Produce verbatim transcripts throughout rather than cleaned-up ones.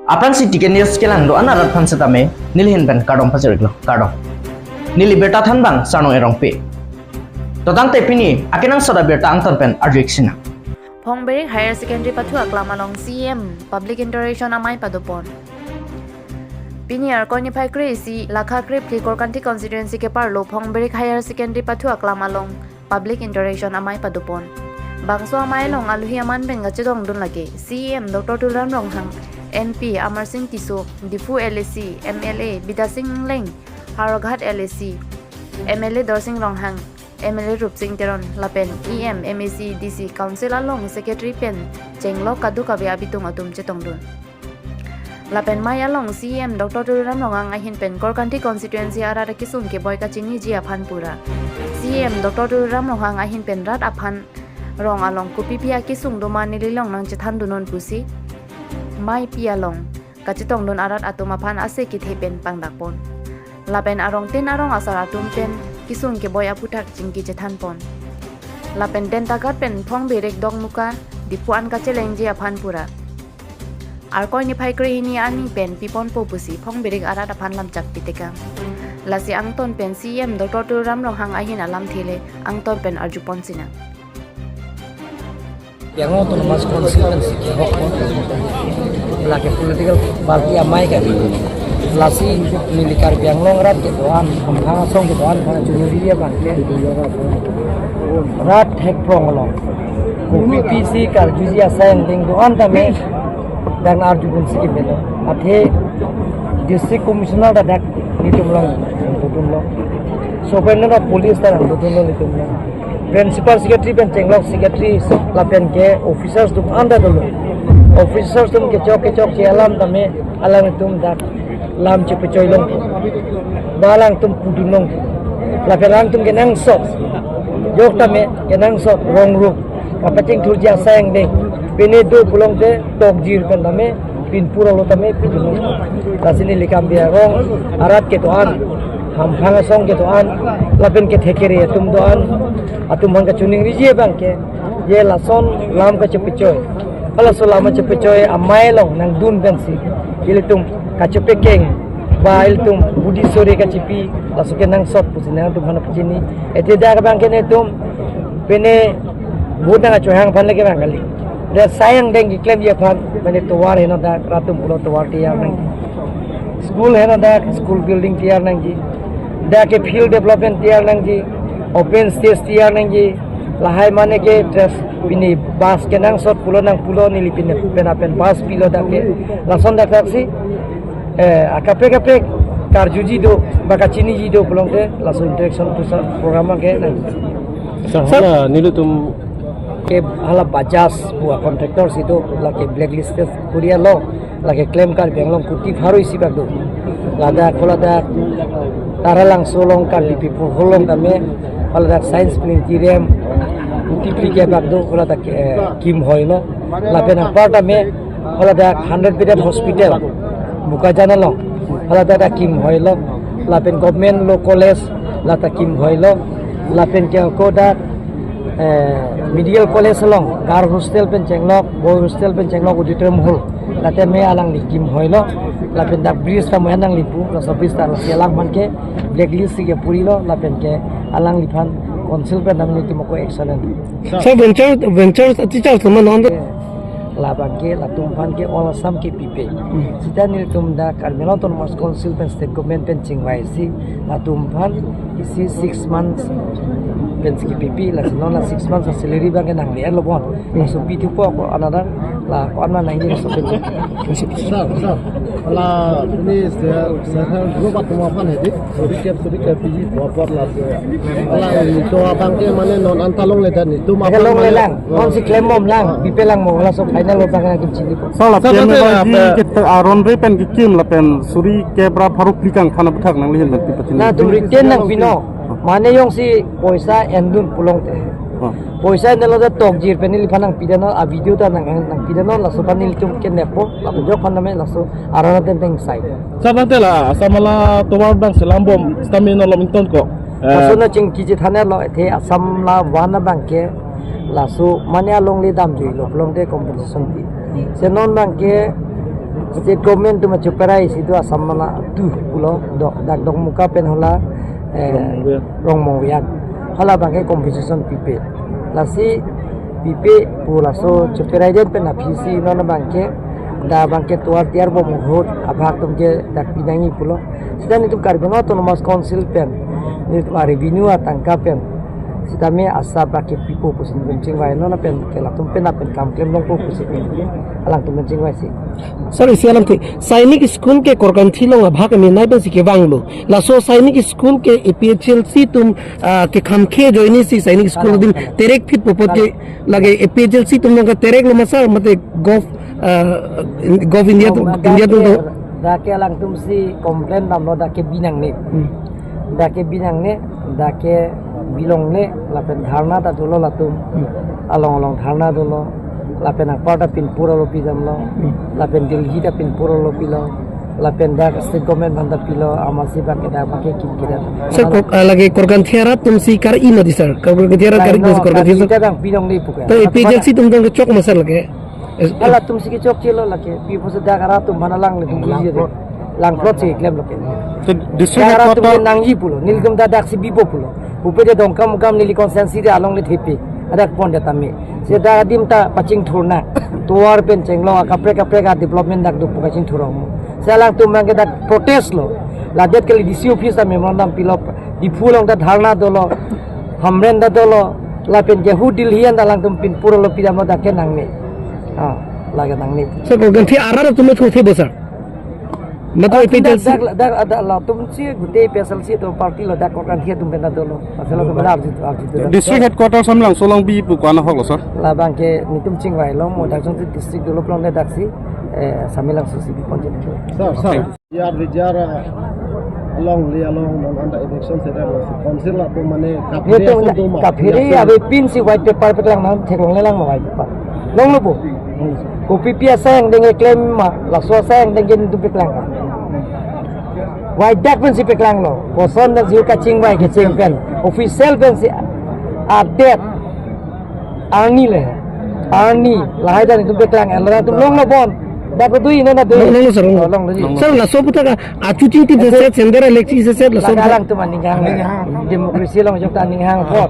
Aphrangsi T K News kelang do-an arat aphan setame nelihin pen kardom pajir-iklo, kardom. Neli birta thanbang Sarnung Erongpi. To tangte pini akenangsot abirta angton pen arju-ik sinang. Phongberik Higher Secondary pathu aklam along C E M Public Interaction amei padopon. Pini Arkoi niphai kre-isi, Lakha kre-phli Korkanthi Constituency keparlo Phongberik Higher Secondary pathu aklam along Public Interaction amei padopon. Bangso amei along aluhi aman pen kachetongdun lake C E M Doctor Tuliram Ronghang, M P Amarsing Tisso, Diphu L A C, M L A Bidya Sing Engleng, Howraghat L A C, M L A Dorsing Ronghang, M L A Rupsing Teron, lapen E M, M A C, D C, Council along Secretary pen chenglok kadokave abitung atum chetongdun. Lapen amei along C E M Doctor Tuliram Ronghang ahin pen Korkanthi Constituency arat akesung keboi kachiniji aphan pura. C E M Doctor Tuliram Ronghang ahin pen rat aphan rong along kopipi akesung doma neli along nangchethandunnon pusi ameipi along kachetongdun arat atum aphan ase kethe pen pangdakpon. Lapen arongtin arong asar atum pen kesung keboi aphuthak chingki chethanpon. Lapen Dentagat pen Phongberik Dokmoka, Diphu an kachelengji aphan pura Arkoi niphai krehini arni pen piponpo pusi Phongberik arat aphan lamchak pitekang. Lasi angton pen C E M Doctor Tuliram Ronghang ahin alamthe le angton pen arjupon sinang. Yang Autonomous Council pen si kehok ko. Lake political party amei kali. Lasi neli Karbi Anglong arat kedo-an, Hamphang asong kedo-an, karena junior dia bang ke. Rat hek prong lo. Kopipi si karjuji asai angdeng do-an tame dan arjupon si kemelo. Athe District Commissioner ta dak nelitum along, nelitum along. Superintendent of Police ta nelitum along, nelitum along. Principal Secretary pen chenglok secretary lapen ke officers atum anta dolo. Officers atum kechok kechok ke alam tame alangtum dak lam chepechoi long. Ba alangtum pudun long. Lapen alangtum kenangsot. Yok tame kenangsot rong rup. Kapachingthurji asai angdeng. Pine do pulote tokjir pen tame pinpur alo tame pudun long. Lasi neli Karbi Anglong arat kedo-an, Hamphang asong kedo-an, lapen kethekere atum do-an, atum aphan kachiningriji abang ke, je lason lam kachepechoi. Halaso lam kachepechoi amei along nangdun pensi ilitum kachepekeng, ba ilitum budi sore kachipi, laso kenangsot pusi nangtum aphan pachini. Athe dak abang ke netum pine vote nangkachohang aphan lake bang kali. Dak asai angdeng keklemji aphan, mane tovar heno dak, rat atum pulo tovar tiyar nangji. School heno dak, school building tiyar nangji. Dak ke field development tiyar nangji, open stage tiyar nangji. Lahai mane ke dress pine bus kenangsot pulo nang pulo neli pine pen apen bus pilo dak ke. Lason dak dak si, eh, akaprek kaprek karjuji do, ba kachiniji do pulote, laso interaction pusat program ke nang. Sir, sir, hala nelitum ke hala Bajaj pu a contractor si do, lake blacklisted Korea lo, lake klem Karbi Anglong kuti pharo isi bak do. Ladak, haladak, Taralangso along Karbi People Hall along tame, haladak Science Planetarium kuti phli ke bak do, haladak, eh, Kim Hoi lo. Lapen apar tame, haladak hundred bedded hospital, Bokajan along, haladak ta Kim Hoi lo. Lapen government law college, lata Kim Hoi lo. Lapen ke ako dak, eh, medical college along, girl hostel pen chenglok, boy hostel pen chenglok auditorium hall, lata me alangli Kim Hoi lo. Lapen dak bridge ta mo nangli pu, laso bridge ta lasi alam aphan ke blacklist ke puri lo, lapen ke alangliphan council pen nanglitum ako action an. Sir, venture, venture teachers teman non. Labang ke latum aphan ke all Assam ke pipe. Hmm. Sita nelitum dak Karbi Anglong Autonomous Council pen state government pen chingvai si latum aphan isi six months pen si kepipe, lasi non la six months salary abang ke nangli-et lo bon. Hmm. Laso pithu ko ako another la ko anma nangji laso pen. Sir, sir. Hala ini se-, self help group atum aphan hedi. Suri kep, suri kep, piji, puapot la. Hala, to abang ke mane non anta longledet netum. Anta longle lang. Non si klembom lang. Pipe lang mo, laso final abang ke chini ko. Sala, sala, pian sala, ba, kita aron re pen kekim lapen suri kep ra pharo phli kangkhan aphuthak nanglihin ban pipachini. Latum return nangpino. Mane jongsi poisa endun pulote. Oh. Poisa endunlo ta tokjir pen neliphan nangpidet non, a video ta nang, nangpidet non, laso aphan nelitum ke nepo, lapen jok aphan tame laso aron ateng teng sai. Sir, tangte la Assam hala tovar abang si lambom stamina lom ington ko. Eh. Laso nangchingki chethan lo, athe Assam la van abang ke laso mane alongle damjuilo pulote compensation pi. Se non abang ke State government atum achoperai isi do Assam mane tu pulo do dak Dongmuka pen hala, eh, Rongmongvian. Hala abangke compensation pipe. Lasi pipe pu laso choperai det pen aphi si non abangke dak abangke tovar tiar bom ahut abhag atum ke dak pinangji pulo. Sita nelitum Karbi Anglong Autonomous Council pen nelitum a-revenue atangka pen sitame asap abangke pipo pusi nelitum chingvai, non pen ke latum pen lapen kam klem longpo pusi alangtum pen chingvai si. Sir, isi alam ke Sainik School ke Korkanthi along abhag menei pensi kevanglo. Laso Sainik School ke A P H L C atum, ah, kekhamkhe ajoine si Sainik School adim terek phitpo apot ke lake A P H L C atum nangketereklo ma sir, mate Gov, ah, Gov India atum, India atum do. Dak ke alangtum si complain damlo, dak ke bi nangne. Hmm. Dak ke bi nangne, dak ke bi longle, lapen dharna ta dolo latum. Hmm. Along along dharna dolo, lapen apar ta pinpur alo pidamlo, hmm, lapen Delhi ta pinpur alo pilo, lapen dak state government aphan ta pilo, amatsi abangke dak abangke kim kidat. Sir, Kor-, ah, lake Korkanthi arat atum si kar-i mati sir, Korkanthi arat kar-i mati, Korkanthi arat ta dang pi longle pu ke. To A P H L C atum dang kechok ma sir lake? Halatum si kechokchelo lake, pi pusi dak arat atum aphan alanglitum puji de. Langplot si klemlo ke. To district headquarter nangji pulo, nelitum ta dak si bipo pulo. Upe de Dongkamukam neli constituency de alongle thepi, adak pon de tame. Si dak adim ta pachingthur nang. Tovar pen chenglong akaprek kaprek a-development dak do pu kachingthur ong. Si alangtum abangke dak protest lo. Ladet kali D C office ta memorandum pilo, Diphu along ta dharna dolo, Hamren ta dolo, lapen ke hu Delhi an ta alangtum pinpur alo pidamlo, dak ke nangne. Ah, lake nangne. Sir, Korkanthi arat atum me thothe bo sir? Mate A P H L C? Dak, dak, dak, dak latum si gute A P H L C atum party lo, dak Korkanthi atum pen ta dolo. Asal atum pen arju, arju dolo. District headquarter Samelangso along bi pu ko-an ahok lo sir? Labangke nelitum chingvai lo, mo dak jongsi district dolo pulote dak si, eh, Samelangso si bi konjen. Sir, sir. Yar rijar along li along non anda eviction center lo si council latum mane kaphere, nelitum ason do ma? Kaphere ya, avepin si white paper paklang nang theklongle lang ma white paper. Longlo bo. Kopi pi asai angdeng keklem ma, laso asai angdeng ke nelitum paklang. White dak pensi paklanglo. Koson dak jiu kachingvai kecheng pen. Official pensi update. Arni le. Arni. Lahai ta nelitum paklang. Alangtum longlo bon. Dak dui na dui. Longlo sir, longlo. Oh, longlo ji. Sir, laso aputhak achu chingtip seset, sender alek chi seset, laso aputhak. Alangtum aning hang. Democracy along jok ta aning hang po.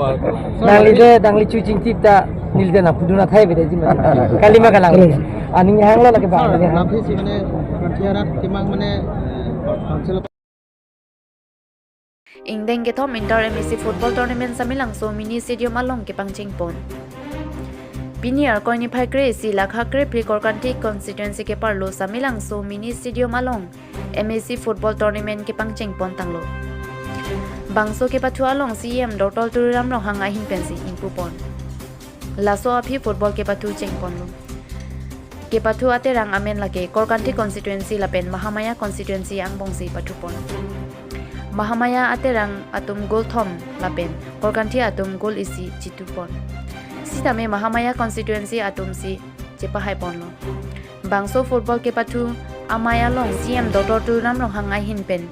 Nangli je, nangli chu chingtip ta neli de na pudun athai bede ji ma. Kalima kalang. Kalima. Aning hang lo lake ba, aning hang. Lamthe si mane, Korkanthi arat kemang mane, eh, council. Ingdeng kethom Inter M A C Football Tournament Samelangso Mini Stadium along kepangcheng pon. Pini Arkoi niphai kre-isi, lakha krephli Korkanthi constituency keparlo Samelangso Mini Stadium along M A C Football Tournament kepangcheng pon tanglo. Bangso kepathu along C E M Doctor Tuliram Ronghang ahin pensi ingpu pon. Laso aphi football kepathu cheng ponlo. Kepathu aterang amen lake Korkanthi constituency lapen Mahamaya constituency angbongsi pathu pon. Mahamaya aterang atum goal thom lapen Korkanthi atum goal isi chitu pon. Sitame Mahamaya constituency atum si chepahai ponlo. Bangso football kepathu amei along C E M Doctor Tuliram Ronghang ahin pen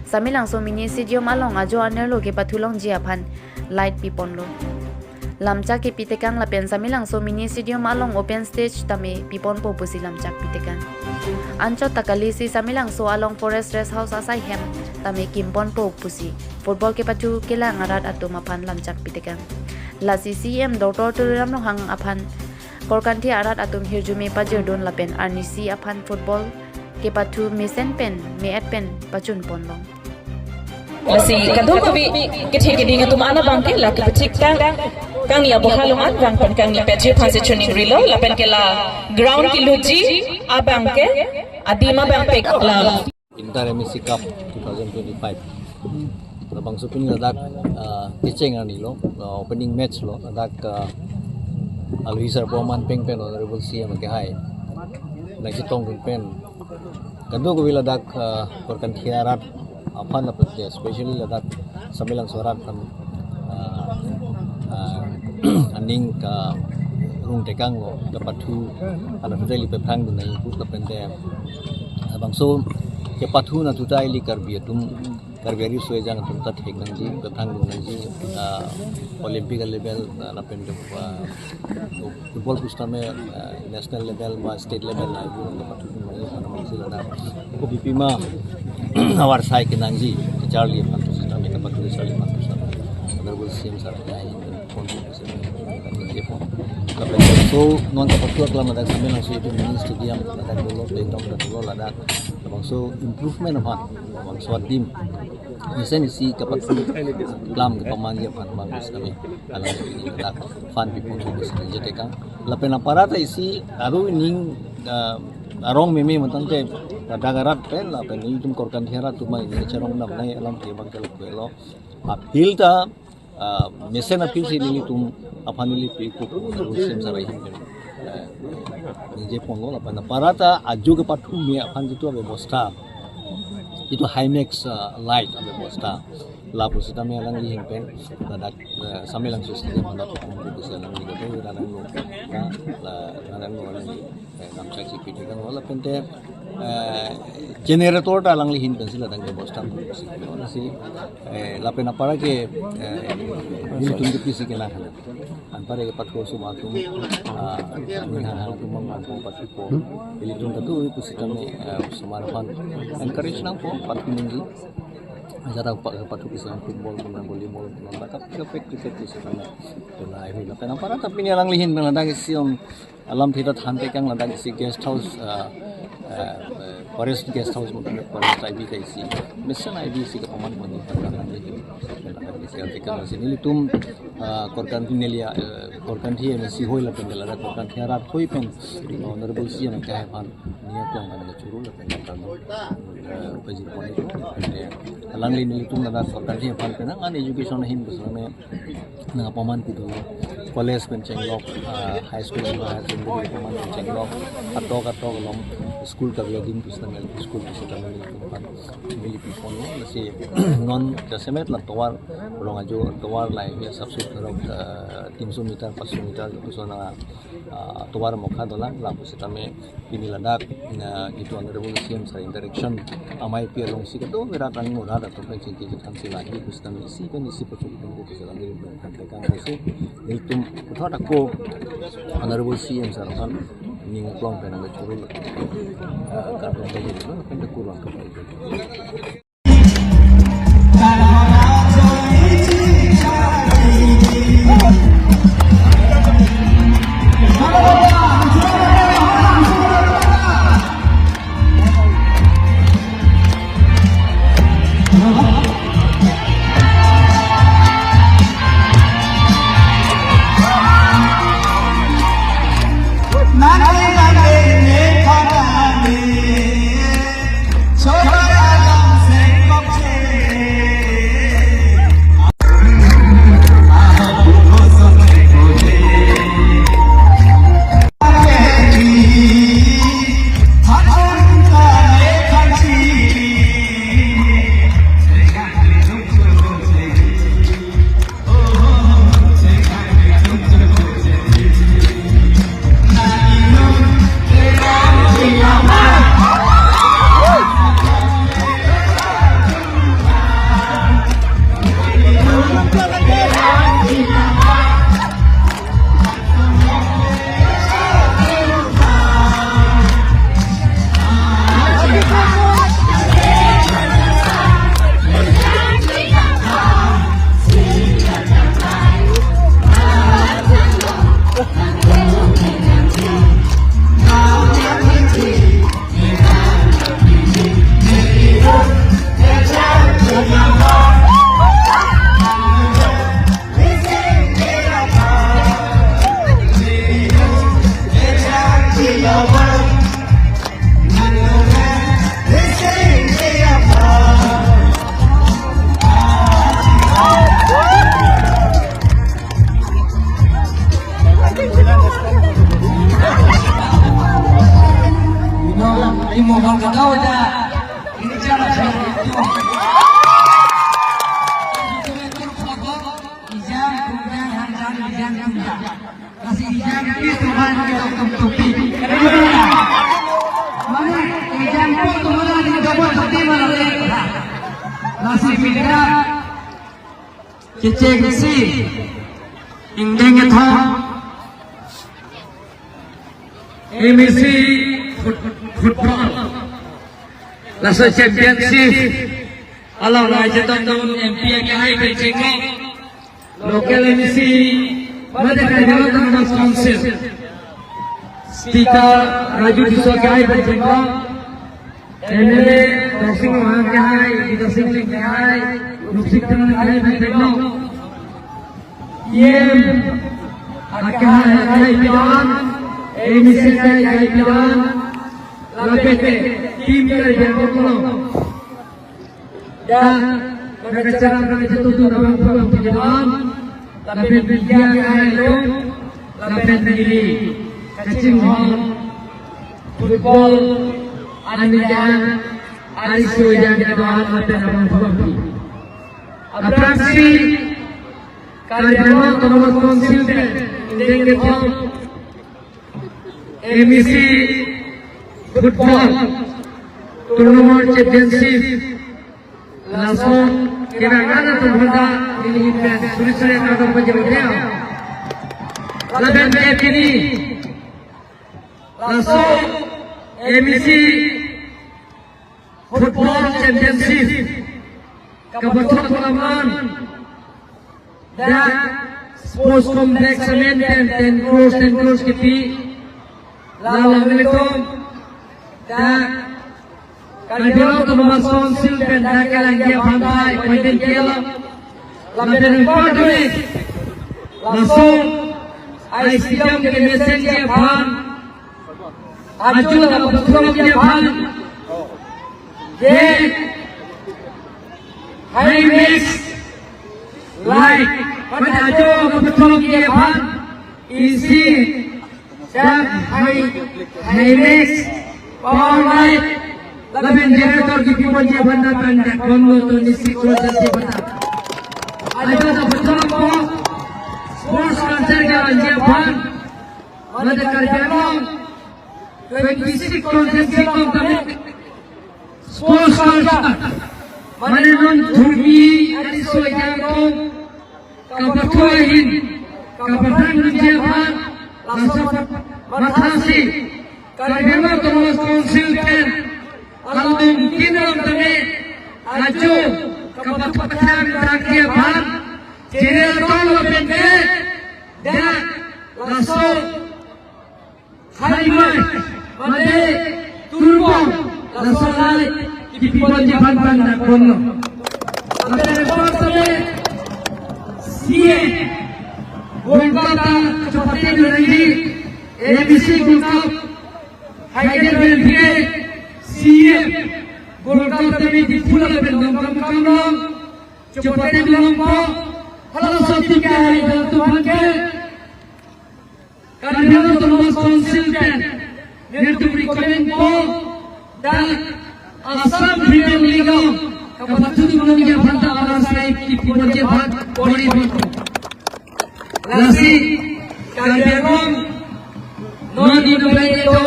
Samelangso Mini Stadium along ajo anerlo kepathu longji aphan light pi ponlo. Lamchak kepi tekang lapen Samelangso Mini Stadium along open stage tame pi ponpo pusi lamchak pi tekang. Anchot ta kali si Samelangso along Forest Rest House asai hem tame kim ponpo pusi football kepathu kelang arat atum aphan lamchak pi tekang. Lasi C E M Doctor Tuliram Ronghang aphan Korkanthi arat atum hirjume pajirdun lapen arnisi aphan football kepathu mesen pen me-et pen pachun ponlong. Lasi kadokave kethe keding atum an abangke la kepachik tang kangni aboha along an vang pen kangni pajir aphansi choningrilo lapen ke la ground keluji abangke adim abang pek la. Inter M A C Cup two thousand twenty-five. Labangso pini ladak, ah, kecheng arni lo, ah, opening match lo, ladak, ah, alohi sarpo aman peng pen Honorable C E M kehai nangchetongdun pen. Kadokave ladak, ah, Korkanthi arat aphan lapen ke, especially ladak Samelangso arat aphan, ah, ah, aning karung tekang lo, kepathu, anak tuta ili pephrangdun nangji pu lapen ke, ah, bangso kepathu anak tuta ili Karbi atum Karbi ari so-ejang atum ta thek nangji, kethang dun nangji, ah, Olympic level, ah, lapen ke, ah, football pusitame, ah, national level ba state level la ibu nang kapathu nangji, pada mangsi lana. Kopipima awar sai kenangji, charli aphan pusitame kapathu charli aphan pusitame. Honorable C M sir, ya, ini phone ko pusitame. Lapen so non kapathu aklam ladak sambil langsung itum mini stadium, ladak dolo, playground dolo, ladak. Lapen so improvement aphan, lapen so adim. Mesen isi kapathu aklam kepamanji aphan bang pusitame alang ladak fund pipon so pusitame jete kang. Lapen apara ta isi aru ning, ah, arong meme matang te ladak arat pen lapen itum Korkanthi arat atum mai ne charong nam nai alam ke bang ke lo. Apil ta, ah, mesen apil si nelitum aphan neli pi ko ko C M sir ahin pen, eh, ningje ponlo lapen apara ta ajo kepathu me aphan jitu abebosta, jitu Himax, ah, light abebosta, la pusitame alangli ahin pen ladak, eh, sambil langsung stadium aphan ladak pon ko pusitame alangli kata ladak lo, la, la, ladak lo alangli, eh, namchak si piti kan wala pente, eh, generator ta alangli ahin pensi ladak bebosta si, eh, lapen apara ke, eh, nelitum ke pisi ke na hana. Anpar ke pathu so atum, ah, ni ha ha atum mang mang pathu ko. Nelitum katu pusitame, eh, osomar aphan encourage nangpo pathu nangji. Jara pa-, pathu pusitame football, kena volleyball, kena bakap, kena cricket pusitame. Lapen apara ta pini alangli ahin pen ladak isi om alam theda than tekang ladak isi guest house, ah, ah, forest guest house, matlab forest I D ka isi. Mesen I D isi kapaman pon ni ladak isi tekang isi nelitum, ah, Korkanthi neli, ah, Korkanthi M A C hoi lapen ladak Korkanthi arat hoi pen Honorable C M kahai aphan ning aklong kan churu lapen kan, ah, pajir pon ni, eh, alangli nelitum ladak Korkanthi aphan pen nang an education ahin pusitame nangpaman kedo, college pen chenglok, ah, high school pen higher secondary paman pen chenglok, atok atok along school kave adim pusitame school pusitame nelitum aphan neli pipon lo, lasi non jasemet la tovar rong ajo tovar lahai ya sapsut rok, ah, tinso meter, panchso meter, pusona, ah, tovar mokha dolang, la pusitame pini ladak, ah, jitu Honorable C M sir interaction amei pi alongsi kedo virat ang murad atum pen chingki jutang si lagi pusitame isi pen isi pachuk pen ko pusitame pen kan tekang pusi nelitum puthot ako Honorable C M sir aphan ning aklong pen ang churu, ah, kardom pen pen kurang kapai. Imo bang kagau da. Ini cara saya itu. Ijang, ijang, hanjang, ijang, ijang. Kasi ijang itu kan kita tutupi. Mana ijang itu mana di double tapi mana lek. Lasi pini dak kechengsi ingdeng kethom M E C foot- football laso championship along Rajesh Tandon M P akehai pen chenglo, local M E C, mate Karbi Anglong Autonomous Council Speaker Raju Tisso akehai pen chenglo, M L A Dorsing Ronghang akehai, Bidya Sing Engleng akehai, Nupsing Teron akehai pen chenglo, E M akehai akehai pidun, M E C akehai akehai pidun, lapen ke team Karbi Anglong along dak nangkacherap nangkachetongdun abang abang pidun, lapen media akehai along, lapen neli kachinghon football an media, ariso ejang kedo-an lapen abang abang pi. Aphrangsi Karbi Anglong Autonomous Council pen ingdeng kethom M E C football tournament championship lason kerang ana tum honda ini pen suri suri ana tum pajero dia. Lapen ke pini laso M E C football championship kapathot alam an dak sports complex amen pen ten crores ten crores kipi, la lamlekom dak Karbi Anglong Autonomous Council pen dak kelangji aphan pai pointen kelo, lapen importantly laso ai stadium kemesenji aphan, ajo kapathotji aphan, je Himax light, mate ajo kapathotji aphan isi dak Hi- Himax power light lapen generator kipi ponji aphan dak pen dak konlo to nisi cross jati bata. Ajo kapathotpo, sports culture kelanji aphan, mate Karbi Anglong twenty six constituency along tame sports culture, mane non thurpi ariso ejang atum kapathu ahin, kapathan nunji aphan, laso mathasi Karbi Anglong Autonomous Council pen along kin along tame ajo kapathu pathan tangji aphan, channel tong lapen ke dak laso Himax, mate turbo, laso light kipi ponji aphan pen dak konlo. Lapen anparta C M Gold Cup ta chepatedun nangji, M E C Gold Cup haider pen bike C M Gold Cup tame Diphu lapen Dongkamukam along chepatedun longpo, halaso atum ke hai dal atum aphan ke Karbi Anglong Autonomous Council pen nelitum recommendpo, dak Assam Premier League along kapathudun nangji aphan ta alas light kipi ponji aphan bor-ipo. Lasi Karbi Anglong non innovative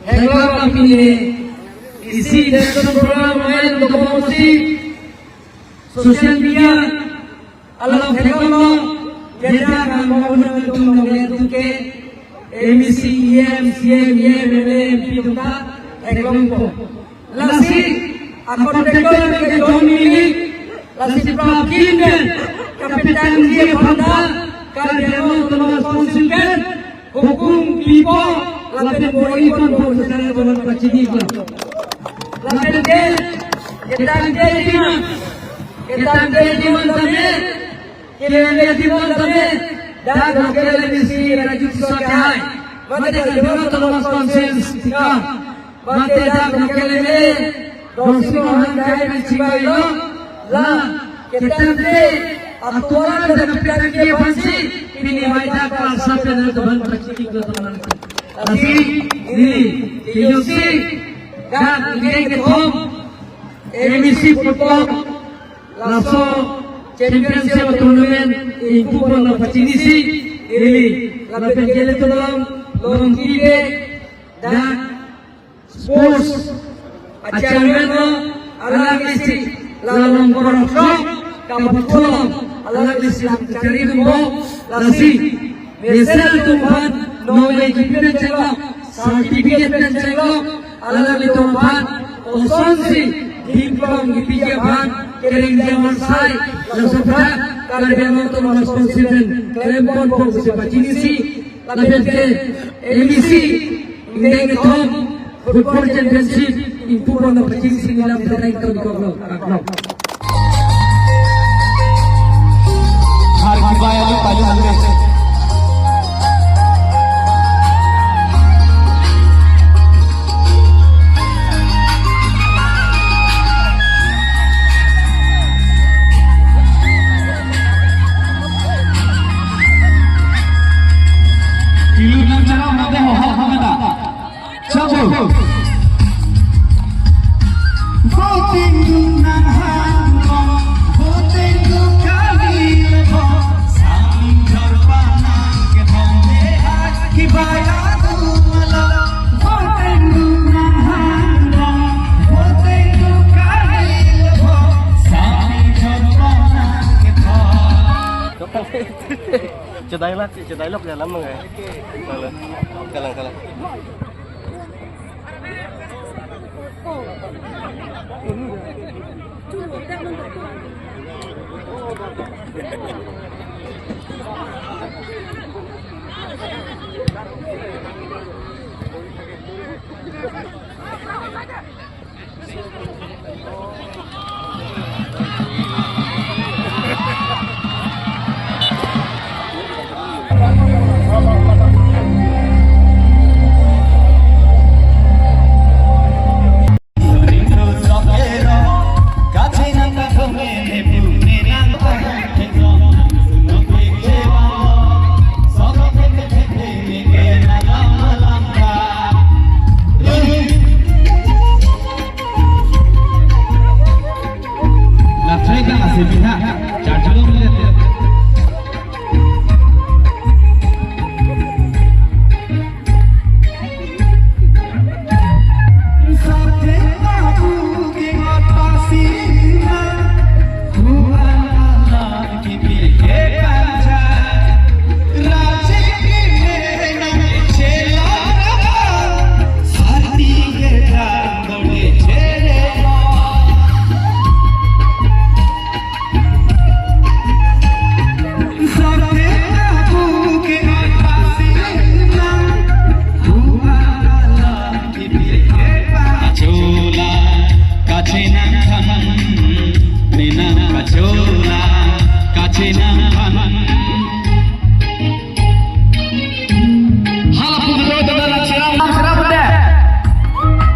heklong apini isi election program main dokmosi social media along theklonglo, jeda kan mo mo tum nong le tum ke M E C, E M, C M, E M, M L A, M P tum ta theklongpo. Lasi a contractor ke John Milik, lasi prapjin pen kapatangji aphan ta Karbi Anglong Autonomous Council pen hukum pipo, lapen bor-iponpo, sesana doman pachini ko. Lapen ke ketangte demand, ketangte demand tame, kelangte demand tame, dak local M E C Raju Tisso akehai, mate Karbi Anglong Autonomous Council Speaker, mate dak local M L A Dorsing Ronghang akehai pen chingvailo, la ketangte atovar dak kapatangji aphansi pini mai dak klasa pen dak doman pachini ko teman. Lasi neli kejutsi dak ingdeng kethom M E C football laso championship tournament ingpu pon pachinisi, neli lapen ke ilitum along longki ke dak sports a chairman lo, alang isi La Longkor Asong kapathu along alangli si lam kachari dun bo, lasi mesen atum aphan nongle kipi pen chenglok, certificate pen chenglok, alanglitum aphan kosonsi diplom kipiji aphan kereng jamarsai, laso aphan Karbi Anglong Autonomous Council pen klem ponpo pusi pachinisi, lapen ke M E C ingdeng kethom Football Championship ingpu pon pachinisi neli lam pherang ton koklo, kaklo. Har kibai alu payu alu. Ilu nang chara mate ho, ho, ho, mata. Chabu. Voting dun nang hang long, voting dun kali lebo. Saming jor panang kethom de hai, kibai atum alo. Voting dun nang hang long, voting dun kali lebo. Saming jor panang kethom. Chedai lak, chedai lok dalam mengai. Kalang, kalang.